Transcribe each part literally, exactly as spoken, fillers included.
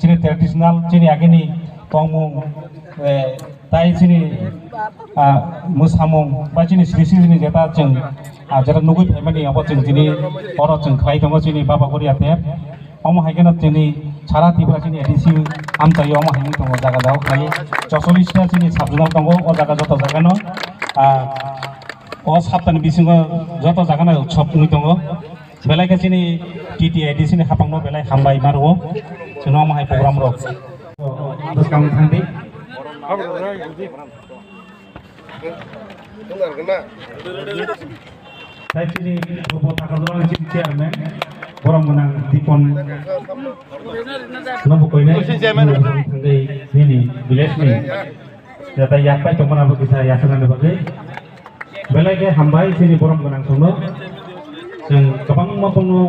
Chini traditional, chini agini tongmung, eh, tai chini, ah, mwsamung, ba chini sri sri ni jeta chwng, ah, jeta nugui phaimani abo chwng chini oro chwng khlai tongo chini Baba Goria ter. Omo hai kheno chini sara Tripura chini A D C amchaio omo hai wngwi tongo jaga jaga khlai. Chosollis ta chini sub zonal tongo, o jaga joto jagano, ah, o saptani bisingo joto jagano utsob wngwi tongo. Belai khe chini T T A D C ni hapangno belai hambai ma rwo. Chwngno omo hai program rok. Bwskang thangdi. Tei chini Purbo Takarjala ni chini chairman, borom gwnang Dipon no bo koinai. Thangdi nini village ni. Jata yak pai tongmani abo kisa yasaknani bagwi. Belai khe hambai chini borom gwnang songno. Chwng kwbangma bongno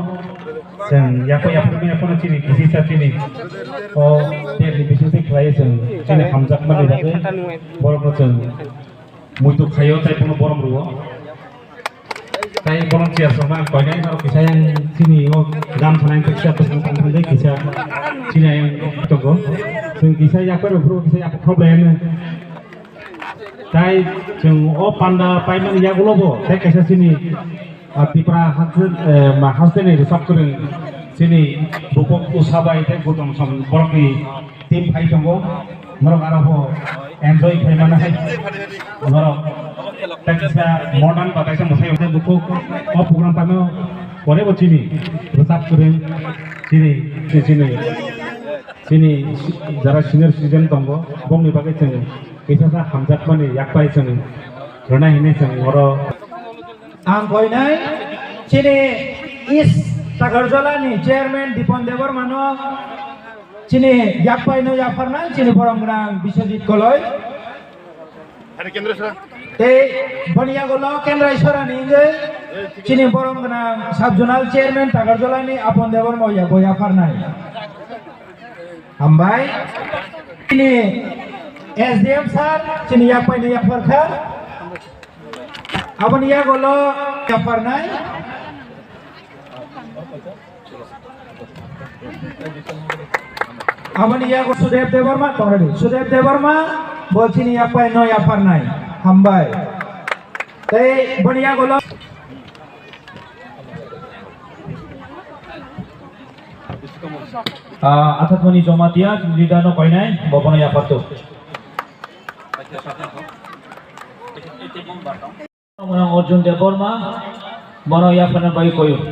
chwng yakho yaphangma yakhono chini kisisa chini o terni bisingtwi khlaiwi chwng chini hamjakmani bagwi borokno chwng muitu khaio tei bono borom rwo. Tei volunteers rok ang koinai norok kisa yang chini o gam sanai kisa bwswng tong thangwi kisa chini ayang tongo. Chwng kisa yaphang rok kisa yaphang khok layano. Tai chwng o panda paimani yagulo bo tei kaisa chini, ah, Tipra haste, eh, ma haste ni rwchap kwrwng chini Bupok Usabai tei Gautam Som borokni team phai tongo. Norok aro bo enjoy khai mano hai. Norok tei kaisa modern ba kaisa mwsai tei Bupok o program paimano pore bo chini rwchap kwrwng chini, chini, chini jara senior citizen tongo bongni bagwi chwng kisa sa hamjakmani yakpai chwng rwna hinwi chwng oro. Ang koinai chini East Takarjala ni chairman Dipon Debbarma no chini yakpai no yapharnai chini borom gwnang Biswajit Koloi. Tei boni yagulo Kendra Iswara ni wngwi chini borom gwnang sub zonal chairman Takarjala ni Apon Debbarma ya bo yapharnai. Hambai. Chini S D M sir, chini yakpai ni yaphar kha. Aboni yagulo yapharnai. Aboni yago Sudev Debbarma, tong ready. Sudev Debbarma, bo chini yakpai no yapharnai. Hambai. Tei boni yagulo. Ah, Athatmani Jamatia, leader no koinai, bo bono yapharto. Arjun Debbarma, bono yapharna bai koyo.